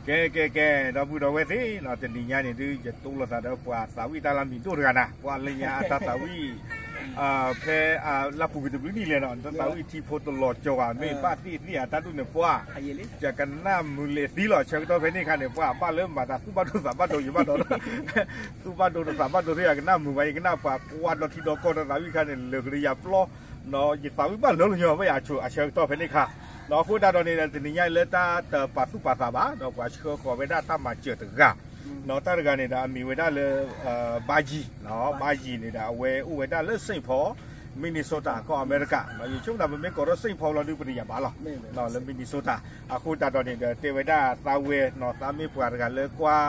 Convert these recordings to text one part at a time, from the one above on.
ကဲ ကဲ ကဲ ဒီပုၢ်ဒီဝဲၢ်သ့ၣ်နီၤ, တနံၤညါန့ၣ်ဒုး ယတိလိာ်သးဒီးပှၤသးဝံၣ်တၢ်လၢအမံၤဒိၣ်တဂၤနၤ, ပှၤလၢညါအတၢ်သးဝံၣ် ဖဲ လၢပူၤကွံာ်တဘျုးနံၣ်လဲၣ်နီၤ, တၢ်သးဝံၣ်ထံဖိတလီၤကၠီၤဧါ, မ့ၢ်ဘၣ်သ့ၣ်သ့ၣ်ဧါ, တၢ်ဒူၣ်န့ၣ်ပှၢ် ယကနၣ်မုာ်လဲၤသံလီၤ. ဆၢကတီၢ်ဖဲန့ၣ်အခါန့ၣ် ပှၤဘၣ်လၢမၤသးသူၣ်ဘၣ်ဒိသးဘၣ်ဒိယဘၣ်ဒီး သူၣ်ဘၣ်ဒိတသးဘၣ်ဒိသ့ၣ် ယကနၣ်မုာ်ဘၣ်, ယကနၣ်ပှၤကွၢ်ဒီထံဒီကီၢ်တၢ်သးဝံၣ်အခါန့ၣ် လၢာ်ကလၢယၤပျီ ယသးဝံၣ်ဘၣ်လၢလီၤညီဘၣ်ယၤဆိး အဆၢကတီၢ်ဖဲန့ၣ်အခါ, အဃိသတးဒီးန့ၣ်ဒီး တနံၤညါအံၤလၢတၢ်တပာ်သူၣ်ပာ်သးဘၣ် ဒီးပှၤဆှၢဃီၤဝဲဒၣ်တၢ်မၤစၢၤတဂၤ, တၢ်တဂၤန့ၣ်ဒီး အမံၤဝဲဒၣ်လၢ ဘါယံၤ, ဘါယံၤန့ၣ်ဒီး အဝဲအိၣ်ဝဲဒၣ်လၢ Saint Paul, Minnesota ကီၢ်အမဲရကၤ, ယဆိကမိၣ်သး ပမ့ၢ်ကိးထီၣ် Saint Paul လီၤဒုး ပတယာ်ဘၣ်လီၤ, လၢ Minnesota အဃိသတးဒီးန့ၣ်ဒီး တဲဝဲဒၣ်သးဝဲနီၤ, သးမ့ၢ်ပှၤတဂၤလၢကွၢ်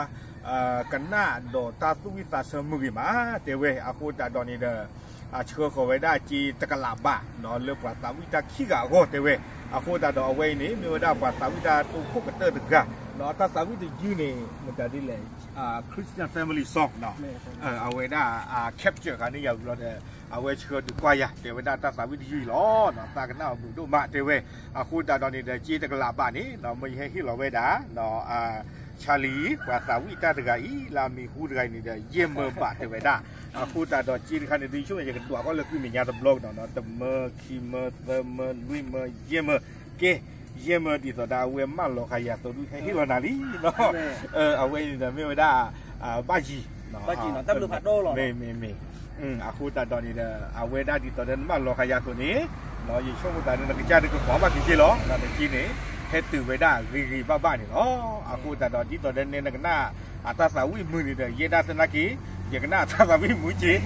ကနၣ်ဒီးတၢ်သူၣ်ဝံၣ်သးဆၢမုာ်ဂ့ၤမး တဲဝဲ, အဃိသတးဒီးန့ၣ်ဒီး အဆှၢဃီၤဝဲဒၣ်စ့တကလးဘး လၢပှၤသးဝံၣ်တၢ်ခံဂၤအဂီၢ်တဲဝဲ, အဃိသတးဒီးအဝဲအံၤန့ၣ် မ့ၢ်ဝဲဒၣ်ပှၤသးဝံၣ်တၢ်တိခိၣ်ကတၢၢ်တဂၤ, ဒီးအတၢ်သးဝံၣ်တယုၢ်န့ၣ် မတၤဒ်လဲၣ် Christian Family Song အဝဲဒၣ် capture ဃာ်န့ၢ်ယၤဝံၤလီၤဒီး အဝဲဆှၢဒုးကွၢ်ယၤ တဲဝဲဒၣ်တၢ်သးဝံၣ်တယုၢ်အံၤလီၤ, သးကနၣ်အမုာ်ဒိၣ်မးတဲဝဲ, အဃိသတးဒီးန့ၣ်ဒီး စ့တကလးဘးန့ၣ် မ့ၢ်ယဟဲဟ့ၣ်လီၤဝဲဒၣ် Charlie ပှၤသးဝံၣ်တၢ်တဂၤအံၤ လၢအမံၤဟူတဂၤအံၤန့ၣ်ဒီး ယဲၢ်မၢဘးတဲဝဲဒၣ်, အဃိသတးဒီးစ့တခါန့ၣ်ဒုး ဆိကမိၣ်ယကဒွးကီၢ်လၢကွံာ်မဲာ်ညါတဘျီကဒီးနီၤ, တမၢ ခံမၢ သၢမၢ လွံၢ်မၢ ယဲၢ်မၢ, ကဲ ယဲၢ်မၢဒ်သိးဒီးအဝဲမၢလီၤဃာ်ယၤအသိးဒုး ဟဲဟ့ၣ်လီၤနၤလံနီၤ, အဝဲအံၤန့ၣ်ဒီးမ့ၢ်ဝဲဒၣ် ဘၣ်ယံၤ မ့ၢ် မ့ၢ် အဃိသတးဒီးန့ၣ်ဒီး အဝဲဒၣ်ဒ်သိးဒီးနမၢလီၤဃာ်ယၤအသိးန့ၣ် ယဆိကမိၣ်သးဒီးနကစၢ်ဒုးကကိးဘၣ်က့ၤက့ၤလီၤ, နက့န့ၣ် ဟဲတုၤဝဲဒၣ်ဂ့ၤဂ့ၤဘၣ်ဘၣ်န့ၣ်လီၤ, အဃိသတးဒီးဒ်သိးဒီးနဲနကနၣ် အတၢ်သးဝံၣ်မုာ်န့ၣ်ဒီး ယဲဒၣ်သနာ်က့ ယကနၣ်အတၢ်သးဝံၣ်မုာ်က့ၤ,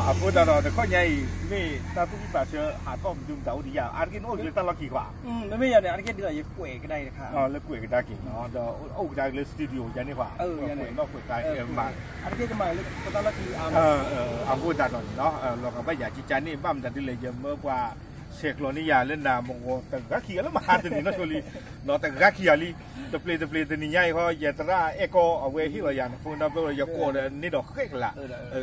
အဃိသတးဒီးတခီညါအံၤ မ့ၢ်တၢ်သူၣ်ဝံၣ်သးဆၢဟးထီၣ်မနုၤမတၤအိၣ်ဒံးယၤ အါတက့ၢ်နအိၣ်လၢတၢ်လီၢ်ခံဧါ, မ့မ့ၢ်ယၤန့ၣ် အါတက့ၢ်ဒ်သိးယကွဲးကဒါအံၤတခါ လၢကွဲးကဒါက့ၤနီၤ, ဒီးအိၣ်ကဒါက့ၤလၢ studio ယၤန့ၣ်ဧါ, ကွဲးနီၣ်ကွဲးကဒါက့ၤမး အါတက့ၢ်ကမၤလၢပတၢ်လီၢ်ခံဧါ, အဃိသတးဒီးန့ၣ်နီၤ လီၤဂာ်ဘၣ်ယၤကကန့ၣ် ဘၣ်မတၤဒ်လဲၣ် ယမၢပှၤ ဆဲးကျိးန့ၢ်ယၤလၢနၤမဂီၤတဂၤခံဂၤလၢမဟါတနံၤနီၢ်ဆိလံ, နီၤတဂၤခံဂၤလံ, တပျ့ၤတပျ့ၤတနံၤညါအံၤဃီ ယသရၣ်အဲၣ်ကီၢ် အဝဲဟ့ၣ်လီၤယၤ နဖိနၢ်ပျဲၢ်ဝဲ ယကိးဒီးန့ၢ်ဒီးဃဲၣ်ကလး,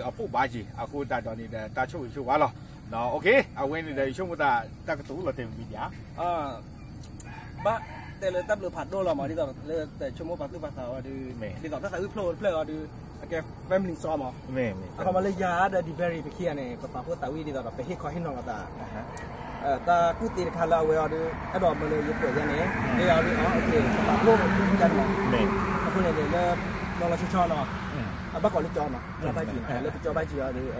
အဖိဘၣ်က့ၤ အဃိသတးဒီးန့ၣ်ဒီး တၢ်ဆိၣ်ဂ့ၤဆိၣ်ဝါလီၤ, အဝဲန့ၣ်ဒီး ယဆိကမိၣ်သး တၢ်ကတိၤလီၤတဲာ်မံၤဒံးဧါ ဘၣ်တဲလၢတၢ်ဘျုးဖးဒိၣ်လီၤမး ဒ်သိးလၢတဆိကမိၣ်ပာ်သူၣ်ပာ်သးအီၤဒီး ဒ်သိးတၢ်သးဝံၣ်ဖျိတဖျၢၣ်အီၤဒီး အကဲ family စီမး, အခီပညီလၢယၤဒီး ဒံဘဲရံၤ ပခံဂၤန့ၣ် ပပာ်ဖှိၣ်သးဝံၣ်ဒ်သိးဒီး ပဟ့ၣ်ခီဟ့ၣ်နီၤလိာ်သး တၢ်ကူၣ်သ့တခါလၢအဝဲအီၤဒီး အဲၣ်ဒိးမၢလၢယကွဲးယဲန့ၣ် မ့ၢ်အီၤဒီး ပာ်ဖှိၣ်ယဲန့ၣ်မး, အဃိန့ၣ်န့ၣ်လၢ နီၢ်လီၤဆီဆီနီၤ အဘၣ်ကိးလၢကၠီနီၤ ကၠီဘၣ်ကံၤနီၤ လၢပကၠီဘၣ်ကံၤအီၤဒီး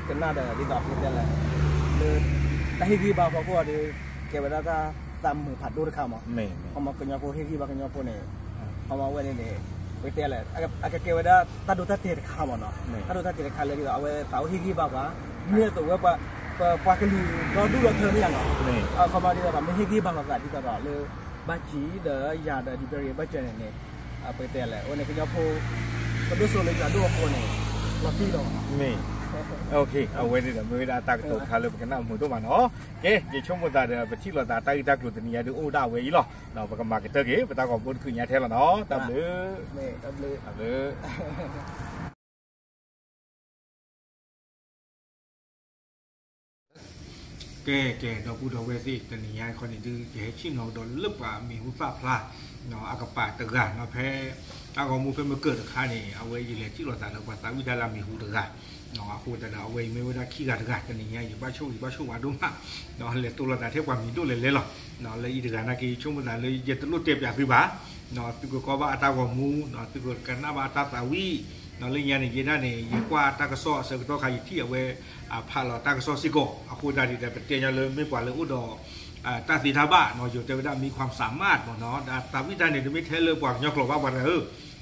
ကနၣ်ဒီးဒ်သိးပတဲလဲၣ် လၢ တၢ်ဟ့ၣ်ဂံၢ်ဘါဖီခိၣ်အီၤဒီး ကဲဝဲဒၣ်တၢ်သးမုာ်ဖးဒိၣ်တခါမး, ခီမီကညီဖိဟ့ၣ်ဂံၢ်ဘါကညီဖိန့ၣ် ခီမီဝဲန့ၣ်န့ၣ် ပတဲလဲၣ် အကကဲဝဲဒၣ်တၢ်ဒိတၢ်တဲာ်တခါမးနီၤ, တၢ်ဒိတၢ်တဲာ်တခါလၢဒ်သိး အဝဲသးအိၣ်ဟ့ၣ်ဂံၢ်ဘါပှၤ မ့ၢ်အသိးဝဲ ပှၤကလုာ်ဒီဒူၣ်ဒီထၢမ့ၢ်ယါနီၤ, ခီမီဒ်သိးဒီး မ့ၢ်ဟ့ၣ်ဂံၢ်ဘါလိာ်သးဒ်သိးဒီးလၢ ဘၣ်ကံၤဒီးယၤဒီး ဒံဘဲရံၤ ဘၣ်ကၠီန့ၣ်န့ၣ် ပတဲလဲၣ် အဝဲန့ၣ်ကညီဖိ ပဒိၣ်စိလၢယွၤဒိၣ်အဃိန့ၣ် လီၤတံၢ်ဒီး မ့ၢ် အဝဲန့ၣ်ဒီး မ့ၢ်ဝဲဒၣ်တၢ်ကတိၤတခါလၢပကနၣ်မုာ်ဒိၣ်မးနီၤ, ကဲ ယဆိကမိၣ်သးဒီး ပထံၣ်လိာ်သးတၢ်ဂ့ၢ်တၢ်ကျိၤတနံၤညါဒုးအိၣ်ဒၣ်ဝဲအံၤလီၤ, ပကမၤကတၢၢ်က့ၤ ပတၢ်ဂီၤဖိတချုးညါထဲလီၤနီၤ, တၢ်ဘျုး တၢ်ဘျုး ကဲ ကဲ ဒီပုၢ်ဒီဝဲၢ်သ့ၣ် တနံၤညါခီန့ၣ်ဒုး ယဟဲဆ့ၣ်နီၤကဒီးလၢပှၤမံၤဟူသၣ်ဖျါ အကပၤတဂၤနီၤ, ဖဲတၢ်ဂီၤမူဖဲမုၢ်ကၢၢ်တခါန့ၣ် အဝဲယလဲၤထံၣ်လိာ်သးလၢပှၤသးဝံၣ်တၢ်လၢအမံၤဟူတဂၤ, အဃိသတးဒီး အဝဲအံၤမ့ၢ်ဝဲဒၣ်ခံဂၤတဂၤ တနံၤညါအံၤ ယဘၣ်ဆိၣ်ဂ့ၤဘၣ်ဆိၣ်ဝါဒိၣ်မး, လဲၤတိလိာ်သးထဲပှၤမံၤဒိၣ်လဲၤလဲၤလီၤ, လၢအံၤတဂၤနာ်က့ ယဆိကမိၣ်သးလၢယတလိၣ်တဲပၠးသုဘၣ်, သုကကွၢ်ဘၣ်အတၢ်ဂီၤမူ, သုကကနၣ်ဘၣ်အတၢ်သးဝံၣ်, လၢညါန့ၣ် ယဲဒၣ်န့ၣ် ယကွၢ်တၢ်ကစီၣ်အဆၢကတီၢ်ခါ ယထံၣ်အဝဲ ဖးလီၤတၢ်ကစီၣ်စ့ၢ်ကီး, အဃိသတးန့ၣ်ဒီး ပတဲညီလၢမ့ၢ်ပှၤလၢအိၣ်ဒီး တၢ်သ့တၢ်ဘၣ်နီၤ, ယိၤတဲဝဲဒၣ် မံခွါစၢ်မးနီၤ, ဒီးသးဝံၣ်တၢ်န့ၣ် တမ့ၢ်ထဲလၢပှၤကညီကျိာ်ဘၣ်ပှၤတဂၤဧ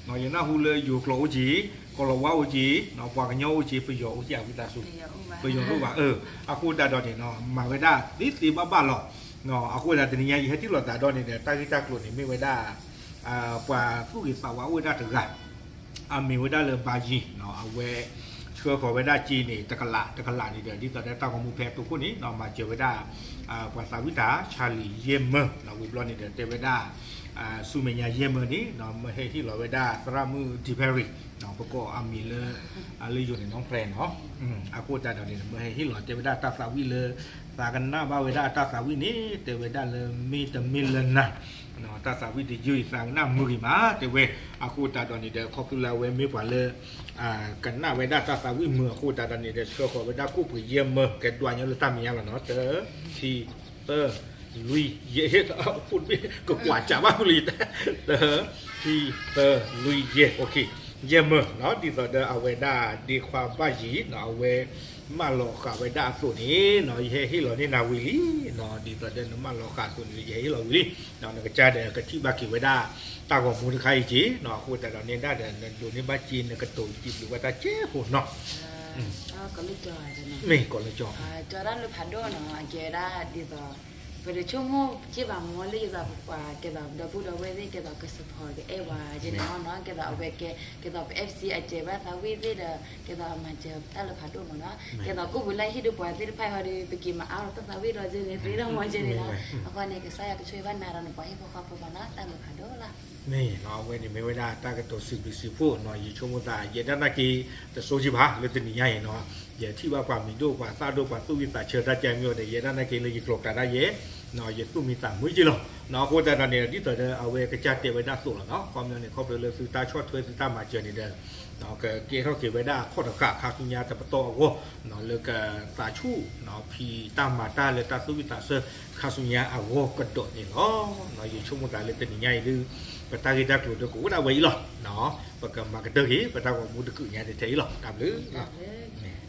ၢ, ယနၢ်ဟူလၢယိၤကျိာ်အိၣ်က့ၤ, ကီၤလၤဝါအိၣ်က့ၤ, ပှၤကညီအိၣ်က့ၤ, ပယီၤအိၣ်က့ၤ အဝံသးစူၤ, ပယီၤတအိၣ်ဘၣ်, အဃိသတးဒီးန့ၣ်နီၤ မၤဝဲဒၣ်သ့သ့ဘၣ်ဘၣ်လီၤ, အဃိသတးတနံၤညါ ယဟဲထံၣ်လိာ်သးဒီးန့ၣ်ဒီး တၢ်ဂ့ၢ်တၢ်ကျိၤန့ၣ် မ့ၢ်ဝဲဒၣ် ပှၤသူၣ်ဂ့ၤသးဝါအိၣ်ဝဲဒၣ်တဂၤ အမ့ၢ်ဝဲဒၣ်လၢဘါယံၤနီၤ, အဝဲဆှၢဃီၤဝဲဒၣ်စ့န့ၣ် တကလး တကလးန့ၣ်ဒီး ဒ်သိးဒီးတၢ်ဂီၤမူဖဲအတိခိၣ်န့ၣ်နီၤ မၤစၢၤဝဲဒၣ် ပှၤသးဝံၣ်တၢ် ဆၣ်လံၤယဲၢ်မၢနီၤ, ဝံၤဘျီန့ၣ်ဒီး တဲဝဲဒၣ် ဆူမဲာ်ညါယဲၢ်မၢန့ၣ်နီၤ မၢဟဲဟ့ၣ်လီၤဝဲဒၣ်သရၣ်မုၣ်ဒံဖဲရံၤနီၤ, ပကိးအမံၤလၢ လၢယိၤန့ၣ် နီၢ်ဖျဲးနီၤ, အဃိသတးဒီးန့ၣ် မၢဟဲဟ့ၣ်လီၤတဲဝဲဒၣ်တၢ်သးဝံၣ်လၢ သးကနၣ်ဘၣ်ဝဲဒၣ်အတၢ်သးဝံၣ်န့ၣ် တဲဝဲဒၣ်လၢမ့ၢ်တမ့ၢ်လၢနၤ တၢ်သးဝံၣ်တယုၢ်အံၤ သးကနၣ်မုာ်ဂ့ၤမး တဲဝဲ. အဃိသတးဒီးန့ၣ်ဒီး ခီဖျိလၢအဝဲမ့ၢ်ပှၤလၢ ကနၣ်ဝဲဒၣ်တၢ်သးဝံၣ်မုာ်အဃိသတးဒီးန့ၣ်ဒီး ဆှၢဃီၤဝဲဒၣ်ကိၣ်ပှ့ၤယဲၢ်မၢ ကဒွးညီလၢတၢ်မဲာ်ညါလီၤနီၤ. တၢ, ခံ, သၢ, လွံၢ်, ယဲၢ်, ကကွၢ်စးဘၣ်ဃုလၢယတၢ်, တၢ, ခံ, သၢ, လွံၢ်, ယဲၢ်, ယဲၢ်မၢနီၤ. ဒ်သိးဒီးအဝဲဒၣ်ဒ့ခွါဘၣ်ယံၤနီၤ အဝဲ မၢလီၤဃာ်ဝဲဒၣ်အသိးန့ၣ်နီၤ ယဟဲဟ့ၣ်လီၤန့ၢ်နၤဝံၤလံနီၤ. ဒ်သိးဒီးနမၢလီၤဃာ်အသိးန့ၣ် ယဟဲဟ့ၣ်လီၤဝံၤလံ. နကစၢ်ဒီးကထံၣ်ဘၣ်က့ၤဝဲဒၣ် တၢ်ဂီၤမူတခါအံၤက့ၤနီၤ. အဃိသတးဒီးန့ၣ်ဒၣ်ဒီး နဒိးန့ၢ်ဘၣ်စ့ နကတိၤစံးဘျုးဘၣ်တၢ်စဲးဖိနီၤ. မ့ၢ်ကီးလၢကၠီ, ကၠီဒၣ်လၢဖးဒိၣ်နီၤ အကဲဝဲဒၣ်ဒ်သိး ပတဆိကမိၣ်က့ၤဘၣ်မ့ၢ်လၢယသးပှၤ ကဲသိးဒီပုၢ်ဒီဝဲၢ်သ့ၣ် ကဲသိးက support ကအဲၣ်ဝဲကန့ၣ်နီၤ. ကဲသိးအဝဲကဲ ကဲသိးပ FC အစဲးဘၣ်သးဝံၣ်သ့ၣ်ဒီး ကဲသိးအမၤစၢၤတၢ်လၢဖးဒိၣ်မ့ၢ်နီၤ. ကဲသိးကိၣ်ပူၤလၢဟံၣ်ဒုးပှၤသ့ၣ်တဖၣ်အံၤဒီး ပက့ၤမၤအါထီၣ်တၢ်သးဝံၣ်ဒီးကန့ၣ် သ့ဒီးမ့ၢ်ကန့ၣ်နီၤ. အဃိန့ၣ် ကစၢ်ယွၤကဆိၣ်ဂ့ၤဘၣ်နၤဒီးနပှၤဟံၣ်ဖိဃီဖိမ့ၢ်နီၤ တၢ်လၢဖးဒိၣ်လီၤ. မ့ၢ်နီၤ အဝဲန့ၣ်မ့ၢ်ဝဲဒၣ်တၢ်ကတိၤစံးဘျုးစံးဖှိၣ်နီၤ. ယဆိကမိၣ်သး ယဲဒၣ်နာ်က့ၤ တစိကံဘၣ်လၢတနံၤညါအံၤနီၤ. ယထံၣ်ဘၣ်ပှၤမံၤဒိၣ်ပှၤသၣ်ဒိၣ် ပှၤသူၣ်ဝံၣ်သးဆၢတၢ်ကဲမံၤဒီး ယဲဒၣ်နာ်က့ၤလၢယကျိၤကျဲဒၣ်ယဲ ယသူၣ်မံသးမုာ်က့ၤလီၤ. အဃိသတးဒီးန့ၣ် ဒ်သိးဒီးအဝဲကစၢ်တဲဝဲဒၣ်အသိးလီၤနီၤ. ခီပညီန့ၣ် ခီဖျိလၢသုတၢ်ဆီၣ်ထွဲသုတၢ်မၤစၢၤန့ၣ်ဒီး ကကဲထီၣ်က့ၤဝဲဒၣ်အခီၣ်တဃာ်ခါဆူညါတပတီၢ်အဂီၢ် လၢကသးဆူၣ်ဖံးတၢ်မၤတၢ်လၢတၢ်သူၣ်ဝံၣ်သးဆၢခါဆူညါအဂီၢ်ကဒီးန့ၣ်လီၤ. ယဆိကမိၣ်သးလၢတနံၤညါအံၤဒုး ပတၢ်ဂ့ၢ်တၢ်ကျိၤဒီးကအိၣ်ဒၣ်ဝဲအံၤလီၤ. ပကမၤကတၢၢ်က့ၤ ပတၢ်ဂီၤမူတကုးညါတထဲအံၤလီၤ. တၢ်ဘျုး